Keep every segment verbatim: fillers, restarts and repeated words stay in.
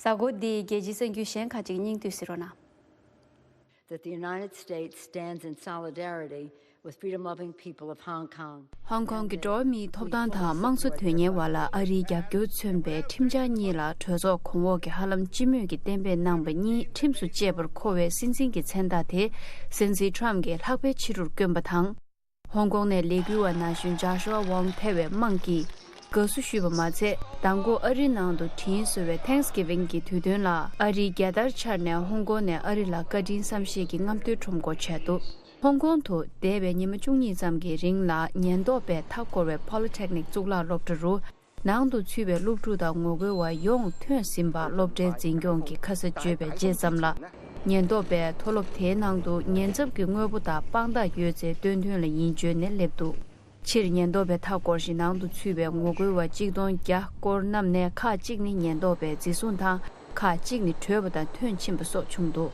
གཟའ་འཁོར་འདིའི་རྒྱལ་སྤྱིའི་གསར་འགྱུར་གཞན་ཁག་ཅིག་སྙིང་བསྡུས་གཟིགས་རོགས་གནང་། That the United States stands in solidarity with freedom-loving people of Hong Kong. ཧོང་ཀོང་གི་འགྲོ་བ་མིའི་ཐོབ་ཐང་དང་དམངས་གཙོ་དོན་གཉེར་བ་ལ་ཨ་རིའི་རྒྱབ་སྐྱོར་མཚོན་པའི་ཁྲིམས་འཆར་གཉིས་ལ་གྲོས་ཚོགས་གོང་འོག་གིས་ཧ་ལམ་སྤྱི་མོས་ཀྱིས་གཏན་འབེབས་གནང་བ་གཉིས་ཁྲིམས་སུ་བཅད་པར་མཁོ་བའི་སྲིད་འཛིན་གྱི་མཚན་རྟགས་དེ་སྲིད་འཛིན་ཁྲམ་གྱིས་ལྷག་པའི་ཕྱི་དྲོར་བསྐྱོན་པ་དང་། ཧོང་ཀོང་ནས་ལས་འགུལ་བ་ན་གཞོན་ཇཱ་ཤུ་ཨ་ཝོང་ཐེ་བའི་དམངས་ཀྱིས་དགའ་བསུ་ཞུས་པ་མ་ཚད། མདང་དགོང་ཨ་རིའི་ནང་དུ་དྲིན་གཟོ་བའི་Thanksgiving གི་དུས་སྟོན་ལ་ཨ་རིའི་རྒྱལ་དར་འཕྱར་ནས་ཧོང་ཀོང་ནས་ཨ་རི་ལ་བཀའ་དྲིན་བསམ་ཤེས་ཀྱི་རྔམ་སྟོན་ཁྲོམ་སྐོར་བྱས་འདུག་ཧོང་ཀོང་དུ་འདས་པའི་ཉི་མ་བཅུ་གཉིས་ཙམ་གྱི་རིང་ལ་ཉེན་རྟོག་པས་མཐའ་བསྐོར་བའི་Polytechnic གཙུག་ལག་སློབ་གྲྭ་རུ། ནང་དུ་ཚུད་པའི་སློབ་ཕྲུག་དང་ངོ་རྒོལ་བ་ཡོངས་ཐོན་ཟིན་པ་སློབ་གྲྭའི་འཛིན་སྐྱོང་གིས་ཁ་ས་བརྗོད་པའི་རྗེས་ཙམ་ལ། ཉེན་རྟོག་པས་མཐོ་སློབ་དེའི་ནང་དུ་ཉེན་ཚབས་ཀྱི་དངོས་པོ་དང་དཔང་རྟགས་ཡོད་ཚད་སྟོན་ཐོན་ལ་ཡིན་བརྗོད་ནས་སླེབས་འདུག་ཕྱིར་ཉེན་རྟོག་པས་མཐའ་བསྐོར་ཞིང་ནང་དུ་ཚུད་པའི་ངོ་རྒོལ་བ་གཅིག་སྟོང་བརྒྱ་སྐོར་བསྣམས་ནས་ཁག་གཅིག་ནི་ཉེན་རྟོག་པས་འཛིན་བཟུང་དང་ཁག་གཅིག་ནི་བྲོས་པ་དང་ཐོན་ཕྱིན་པ་སོགས་བྱུང་འདུག་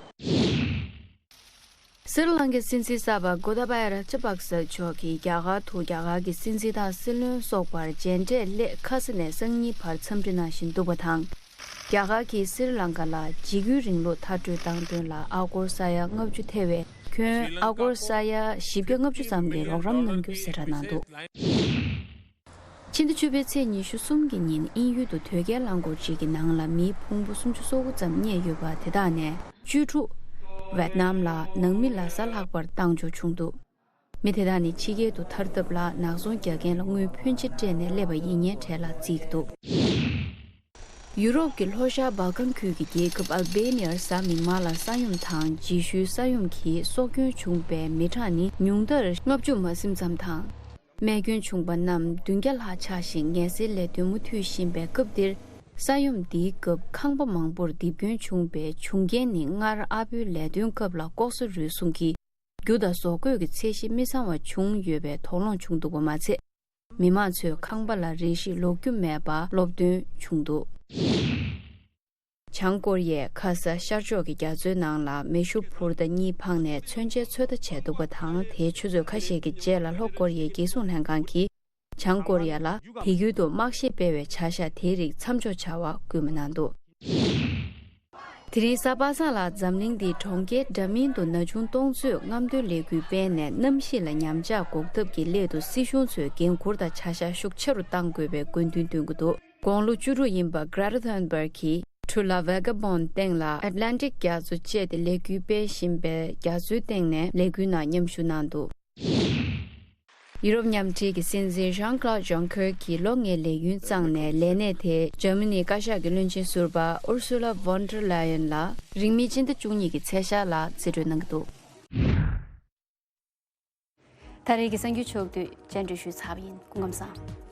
སི་རི་ལང་ཀའི་སྲིད་འཛིན་གསར་པ་གོ་ཏ་བཱ་ཡ་ར་ཇ་པག་ས་མཆོག་གིས་རྒྱ་གར་དུ་རྒྱ་གར་གྱི་སྲིད་འཛིན་དང་སྲིད་བློན་སོགས་བར་མཇལ་འཕྲད་སླད་ཁ་ས་ནས་སང་ཉིན་བར་འཚམས་འདྲི་གནང་བཞིན་འདུག་པ་དང་། རྒྱ་གར་གྱིས་སི་རི་ལང་ཀ་ལ་འཇིགས་སྐུལ་རིང་ལུགས་མཐར་སྐྲོད་བཏང་དོན་ལ་ཨ་སྒོར་ས་ཡ་ལྔ་བཅུ་ཐེ་བའི་ཁྱོན་ཨ་སྒོར་ས་ཡ་བཞི་བརྒྱ་ལྔ་བཅུ་ཙམ་གྱི་རོགས་རམ་གནང་རྒྱུ་གསལ་བསྒྲགས་གནང་འདུག་ཕྱི་ཟླ་བཅུ་པའི་ཚེས་ཉི་ཤུ་གསུམ་གྱི་ཉིན་དབྱིན་ཡུལ་དུ་དོས་སྐྱེལ་རླངས་འཁོར་གཅིག་གི་ནང་ལ་མིའི་ཕུང་པོ་སུམ་ཅུ་སོ་དགུ་ཙམ་རྙེད་ཡོད་པ་དེ་དག་ནས་བཅུ་དྲུག་ཝེད་ནམ་ལ་ནང་མི་ལ་གཟའ་ལྷག་པར་བཏང་འཇོག་བྱུང་འདུག་མི་དེ་དག་ནི་ཕྱི་རྒྱལ་དུ་ཐར་ཐབས་ལ་ནག་ཚོང་རྒྱག་མཁན་ལ་དངུལ་ཕོན་ཆེ་སྤྲད་ནས་སླེབས་པ་ཡིན་ཉེན་གྲས་ལ་བརྩིས་འདུག་ཡུ་རོབ་ཀྱི་ལྷོ་ཤར་སྦལ་ཀན་ཁུལ་གྱི་རྒྱལ་ཁབ་ཨལ་བྷེ་ནི་ཡར་གཟའ་མིག་དམར་ལ་ས་ཡོམ་དང་རྗེས་ཤུལ་ས་ཡོམ་གྱིས་སྲོག་སྐྱོན་བྱུང་བའི་མི་གྲངས་ནི་ཉུང་མཐར་ལྔ་བཅུ་མ་ཟིན་ཙམ་དང་། རྨས་སྐྱོན་བྱུང་པ་རྣམས་བདུན་བརྒྱ་ལྷག་ཆགས་ཤིང་ངལ་སེལ་ལས་དོན་མུ་མཐུད་བཞིན་པའི་སྐབས་འདིར། ས་ཡོམ་འདིའི་སྐབས་ཁང་པ་མང་པོར་རྡིབ་སྐྱོན་བྱུང་བའི་བྱུང་རྐྱེན་ནི་སྔར་ཨར་པོའི་ལས་དོན་སྐབས་ལ་ལྐོག་ཟ་རུལ་སུངས་ཀྱིས་རྒྱུ་དང་བཟོ་བཀོད་ཀྱི་ཚད་གཞི་མི་ཚང་བ་བྱུང་ཡོད་པའི་དོགས་སློང་བྱུང་འདུག་པ་མ་ཚད། མི་མང་ཚོས་ཁང་པ་ལ་རེ་ཞིག་ལོག་རྒྱུ་མེད་པ་སློབ་སྟོན་བྱུང་འདུག་བྱང་ཀོ་རི་ཡས་ཁ་ས་ཤར་ཕྱོགས་ཀྱི་རྒྱ་མཚོའི་ནང་ལ་མེ་ཤུགས་འཕུར་མདའ་གཉིས་འཕངས་ནས་མཚོན་ཆའི་ཚོད་ལྟ་བྱས་འདུག་པ་དང་། དེའི་ཆུ་ཚོད་ཁ་ཤས་ཀྱི་རྗེས་ལ་ལྷོ་ཀོ་རི་ཡའི་རྒྱལ་སྲུང་ལྷན་ཁང་གིས་བྱང་ཀོ་རི་ཡ་ལ་དེ་ཡུལ་དུ་དམག་ཤེད་སྤེལ་བའི་བྱ་གཞག་དེའི་རིགས་མཚམས་འཇོག་བྱ་བ་སྐུལ་མ་གནང་འདུག་དེ་རིང་གཟའ་པ་སངས་ལ་འཛམ་གླིང་འདིའི་གྲོང་ཁྱེར་འདྲ་མིན་དུ་ན་ཆུང་སྟོང་ཚོས་རྔམ་སྟོན་ལས་འགུལ་སྤེལ་ནས་གནམ་གཤིས་ལ་ཉམས་ཆག་འགོག་ཐབས་ཀྱི་སླད་དུ་སྲིད་གཞུང་ཚོས་འགན་འཁུར་དང་བྱ་གཞག་ཤུགས་ཆེ་རུ་གཏང་དགོས་པའི་དགོས་འདུན་བཏོན་གྱི་འདུག་དགུང་ལོ་བཅུ་དྲུག་ཡིན་པ་Greta Thunberg གིས་True Love Vagabond སྟེང་ལ་Atlantic རྒྱ་མཚོ་བཅད་དེ་ལས་འགུལ་སྤེལ་བཞིན་པའི་རྒྱ་མཚོའི་སྟེང་ནས་ལས་འགུལ་ནང་མཉམ་ཞུགས་གནང་འདུག་ཡུ་རོབ་མཉམ་འབྲེལ་གྱི་སྲིད་འཛིན་Jean-Claude Juncker གྱིས་ལོ་ལྔའི་ལས་ཡུན་བརྩམས་ནས་ལས་གནས་དེ་འཇར་མ་ནིའི་བཀའ་ཤག་གི་བློན་ཆེན་ཟུར་པ་Ursula von der Leyen ལ་རིང་མིན་སྤྱི་ཟླ་བཅུ་གཉིས་ཀྱི་ཚེས་ཤར་ལ་རྩིས་སྤྲོད་གནང་གི་འདུག་ད་རེས་ཀྱི་གསར་འགྱུར་ཕྱོགས་བསྡུས་རྒྱང་སྒྲོག་ཞུས་ཚར་བ་ཡིན། སྐུ་ཁམས་བཟང་།